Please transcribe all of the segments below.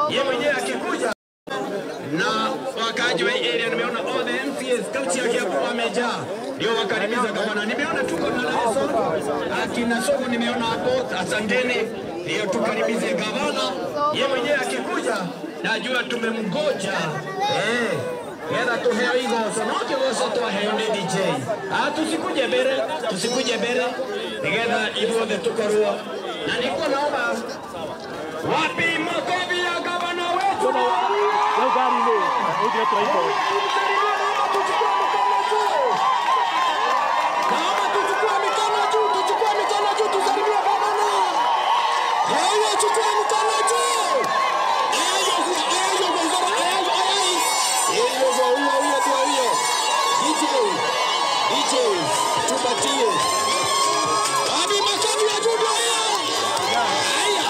Yeye mwenyewe akikuja na wakaaji wa area, nimeona all the MCAs kaunti ya Kiambu wamejaa, ndio wakaribisha gavana. Nimeona tuko na Leso akina Sogo, nimeona hapo, asanteni, ndio tukaribishe gavana. Yeye mwenyewe akikuja, najua tumemgoja getha tuheo igoco no kigoco twaheo nĩ DJ. Ah, tusikuje mbere, tusikuje mbere nigetha ithuothe tukorwo na nilikuwa naomba wapi makofi ya gavana wetu. Naomba tuchukue mikono juu, tuchukue mikono juu, tusalimie gavana. Wewe chukua mikono juu. Ayo, ayo, ayo, ayo. Hiyo huyo huyo tu huyo. DJ, DJ, tupatie. Wapi makofi ya juu hiyo? Haya.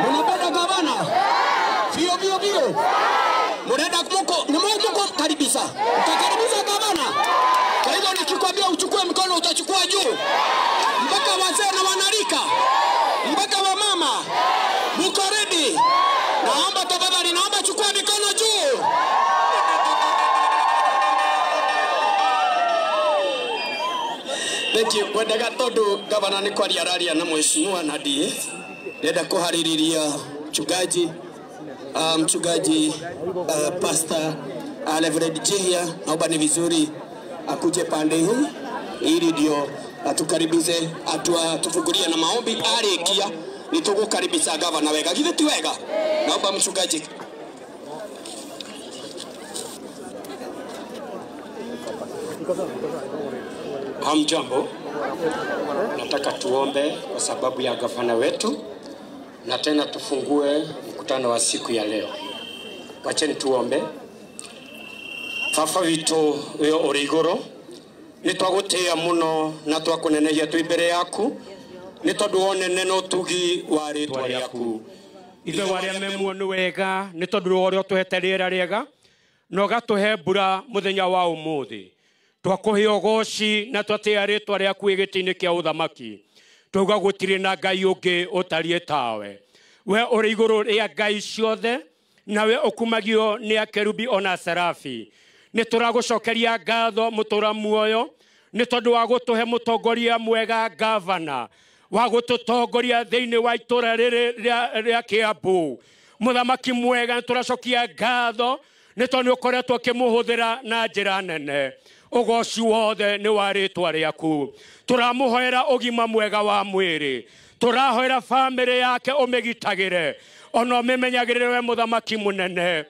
Munapenda gavana? Vio vio vio. Murenda mko ni mko karibisa. Utakaribisha gavana. Kwa hivyo nikikwambia uchukue mkono utachukua juu. Mpaka wazee na wanarika. Mpaka wamama. Mko ready? Naomba tafadhali, naomba chukua mikono juu. Thank you. Wendaga tondu gavana ni kwaria araria na mheshimiwa na ndie. Ndenda kuhaririria mchungaji mchungaji Pastor Reverend Jehia, naomba ni vizuri akuje pande hii ili ndio atukaribishe, atufungulie na maombi. Arikia nitugukaribisha gavana wega githe ti wega. Naomba mchungaji. Hamjambo, nataka tuombe kwa sababu ya gavana wetu na tena tufungue mkutano wa siku ya leo. Wacheni tuombe. Baba witũ wĩ ũrĩ igũrũ, nĩ twagũtĩĩa mũno na twakũnenehia twĩ mbere yaku nĩ tondũ wa ũnene na ũtugi wa rĩtwa rĩaku. Ithe wa arĩa me muoyo nĩ wega nĩ tondũ wa ũrĩa ũtũhete rĩera rĩega na ũgatũhe mbura mũthenya wa ũmũthĩ. Twakũhe ũgoci na twatĩĩa rĩtwa rĩaku gĩtĩ-inĩ kĩa ũthamaki. Twauga gũtirĩ na Ngai ũngĩ ũtariĩ tawe. We ũrĩ igũrũ rĩa ngai ciothe nawe ũkumagio nĩ akerubi ona serafi. Nĩ tũragũcokeria ngatho mũtũra muoyo nĩ tondũ wa gũtũhe mũtongoria mwega gavana wa gũtũtongoria thĩinĩ wa itũra rĩrĩ rĩa Kiambu. Mũthamaki mwega, nĩ tũracokia ngatho nĩ tondũ nĩ ũkoretwo ũkĩmũhũthĩra na njĩra nene. Ũgoci wothe nĩ wa rĩtwa rĩaku. Tũramũhoera ũgima mwega wa mwĩrĩ, tũrahoera bamĩrĩ yake ũmĩgitagĩre, ona ũmĩmenyagĩrĩre we mũthamaki mũnene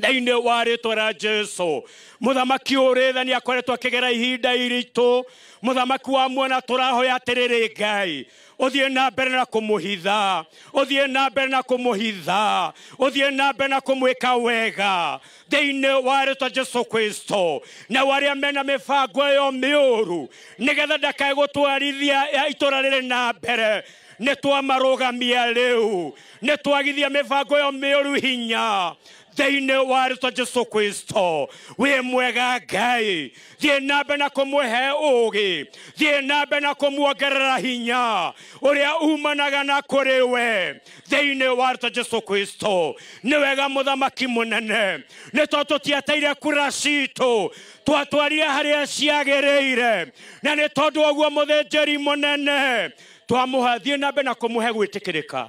thĩinĩ wa rĩtwa rĩa Jesu. Mũthamaki ũrĩ tha nĩ akoretwo akĩgera ihinda iritũ. Mũthamaki wa muona, tũrahoya atĩrĩrĩ Ngai, ũthiĩ na mbere na kũmũhitha, ũthiĩ na mbere na kũmũhitha, ũthiĩ na mbere na kũmwĩka wega thĩinĩ wa rĩtwa Jesu Kristo. Na arĩa mena mĩbango ĩyo mĩũru nĩgetha ndakae gũtwarithia itũra rĩrĩ na mbere, nĩ twamarũgamia rĩu, nĩ twagithia mĩbango ĩyo mĩũru hinya thĩinĩ wa rĩtwa Jesu Kristo. Wĩ mwega Ngai, thiĩ na mbere na kũmũhe ũũgĩ, thiĩ na mbere na kũmuongerera hinya ũrĩa umanaga na kũrĩ we thĩinĩ wa rĩtwa Jesu Kristo. Nĩ wega mũthamaki mũnene, nĩ tondũ tũtiateire kura citũ, twatwarire harĩa ciagĩrĩire, na nĩ tondũ ũguo mũthĩnjĩri mũnene twamũhe, thiĩ na mbere na kũmũhe gwĩtĩkĩrĩka,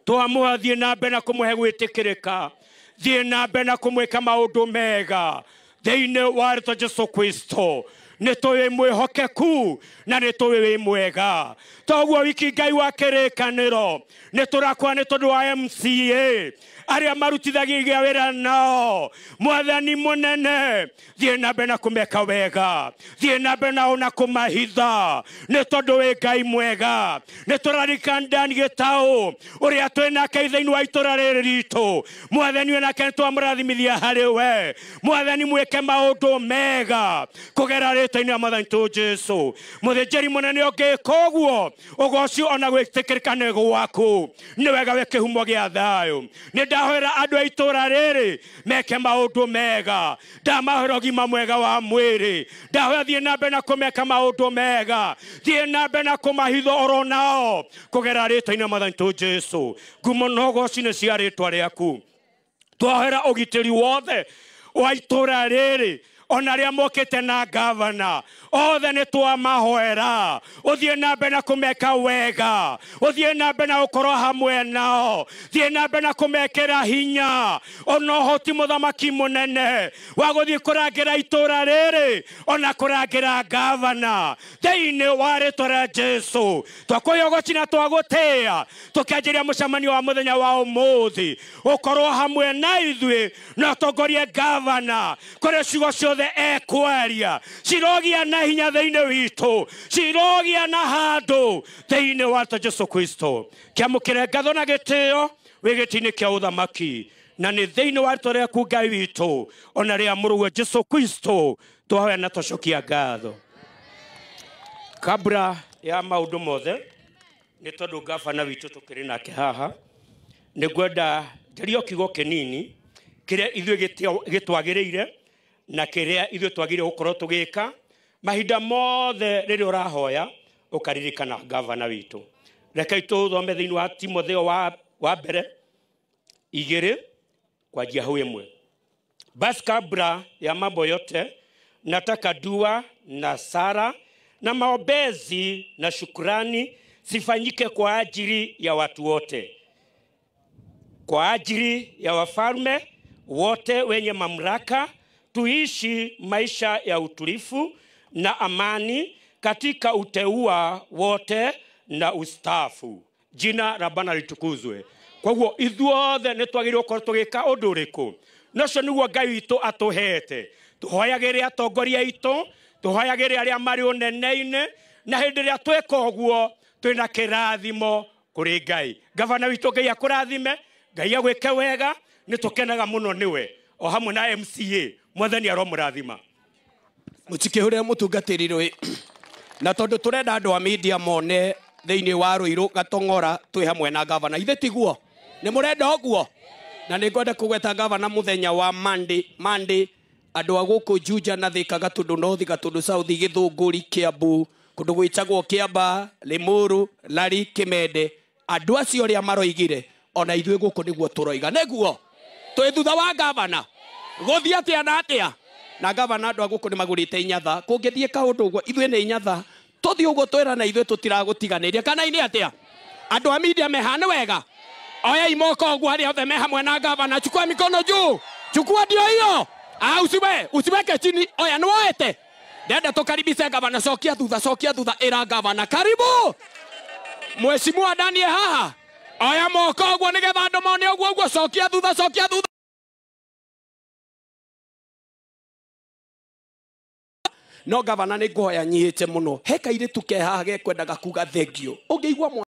twamũhe, thiĩ na mbere na kũmũhe gwĩtĩkĩrĩka, thiĩ na mbere na kũmwĩka maũndũ mega thĩinĩ wa rĩtwa Jesu Kristo. Nĩ tũĩ mwĩhokeku na nĩ tũĩ wĩ mwega. Toguo wiki Ngai wa kĩrĩkanĩro, nĩ tũrakwa nĩ tondũ wa MCA arĩa marutithagia wĩra nao. Mwathani mũnene, thiĩ na mbere na kũmeka wega, thiĩ na mbere nao na kũmahitha, nĩ tondũ wĩ Ngai mwega. Nĩ tũrarikana Dan Gĩtaũ ũrĩa twĩ nake thĩinĩ wa itũra rĩrĩ ritũ. Mwathani we nake nĩ twamũrathimithia harĩ we. Mwathani mwĩke maũndũ mega kũgerera rĩtwa-inĩ rĩa Mwathani tũ Jesu. Mũthĩnjĩri mũnene ũngĩka ũguo, ũgoci ona gwĩtĩkĩrĩka nĩ gwaku. Nĩ wega wĩ kĩhumo gĩa thayũ. Nĩ ndahoera andũ a itũra rĩrĩ meke maũndũ mega, ndamahoera ũgima mwega wa mwĩrĩ, ndahoera thiĩ na mbere na kũmeka maũndũ mega, thiĩ na mbere na kũmahitha oro nao kũgerera rĩtwa-inĩ rĩa Mwathani tũ Jesu. Ngumo na ũgoci nĩ cia rĩtwa rĩaku. Twahoera ũgitĩri wothe wa itũra rĩrĩ, ona arĩa mokĩte na gavana othe nĩ twamahoera, ũthiĩ na mbere na kũmeka wega, ũthiĩ na mbere na gũkorwo hamwe nao, thiĩ na mbere na kũmekĩra hinya, ona ũhoti mũthamaki mũnene wa gũthiĩ kũrangĩra itũra rĩrĩ, ona kũrangĩra gavana thĩinĩ wa rĩtwa rĩa Jesu. Twakũhe ũgoci na twagũtĩĩa, tũkĩanjĩria mũcemanio wa mũthenya wa ũmũthĩ, ũkorwo hamwe na ithuĩ na ũtongorie gavana kũrĩ ciugo ciothe ekwaria, cirogia na hinya thĩinĩ witũ, cirogia na handũ thĩinĩ wa Jesu Kristo. Kĩamũkĩre ngatho na gĩtĩo wĩ gĩtĩ-inĩ kĩa ũthamaki, na nĩ thĩinĩ wa rĩtwa rĩaku Ngai witũ, ona rĩa mũrũwe Jesu Kristo, twahoya na twacokia ngatho. Kabla ya maũndũ mothe, nĩ tondũ gavana witũ tũkĩrĩ nake haha, nĩ ngwenda njarie o kiugo kĩnini kĩrĩa ithuĩ gĩtwagĩrĩire na kĩrĩa ithuĩ twagĩrĩire gũkorwo tũgĩka mahinda mothe rĩrĩa ũrahoya ũkaririkana gavana witũ. Rekei tũthome thĩinĩ wa Timotheo wa mbere 2 kwanjia hau 1. Basi kabla ya mambo yote nataka dua na sala na maombezi na shukrani sifanyike kwa ajili ya watu wote, kwa ajili ya wafalme wote wenye mamlaka, tuishi maisha ya utulivu na amani katika uteua wote na ustaafu. Jina la Bwana litukuzwe. Kwa hiyo ithuothe nĩ twagĩrĩirwo gũkorwo tũgĩka ũndũ ũrĩkũ? Na ũcio nĩguo Ngai witũ atũhete. Tũhoyagĩre atongoria aitũ, tũhoyagĩre arĩa marĩ ũnene-inĩ, na hĩndĩ ĩrĩa tweka ũguo twĩna kĩrathimo kũrĩ Ngai. Gavana witũ Ngai akũrathime, Ngai agwĩke wega, nĩ tũkenaga mũno nĩwe o hamwe na MCA. Mwathani aromũrathima. Mũtikĩhũrĩre mũtungatĩri rũĩ. Na tondũ tũrenda andũ a media mone thĩinĩ wa Ruiru Gatong'ora twĩ hamwe na gavana. Ithe tiguo? Nĩ mũrenda ũguo? Na nĩ ngwenda kũgweta gavana mũthenya wa Monday, andũ a gũkũ Juja na Thika, Gatundu North, Gatundu South, Gĩthũngũri, Kiambu, kũndũ gwĩtagwo Kĩamba, Limuru, Lari, Kĩmende, andũ acio arĩa maroigire ona ithuĩ gũkũ nĩguo tũroiga. Nĩguo twĩ thutha wa gavana gũthiĩ atĩa na atĩa? Na gavana andũ a gũkũ nĩ magũrĩte inyatha, kũngĩthiĩ kaũndũ ũguo ithuĩ nĩ inyatha, tũthiĩ ũguo twĩrana ithuĩ tũtiragũtiganĩria. Kana inĩ atĩa? Andũ a media mehane wega. Oya imoko ũguo arĩa othe me hamwe na gavana. Chukua mikono juu. Chukua ndio hiyo. Ah, usiweke chini. Oya nĩwoete. Ndenda tukaribishe gavana. Cokia thutha, cokia thutha, ĩra gavana. Karibu. Mheshimiwa Daniel haha. Oya moko ũguo nĩgetha andũ mone ũguo ũguo. Cokia thutha, cokia thutha. No gavana nĩ ngũhoya nyihĩte mũno. He kairĩtu ke haha gekwendaga kuga thengio. Ũngĩigua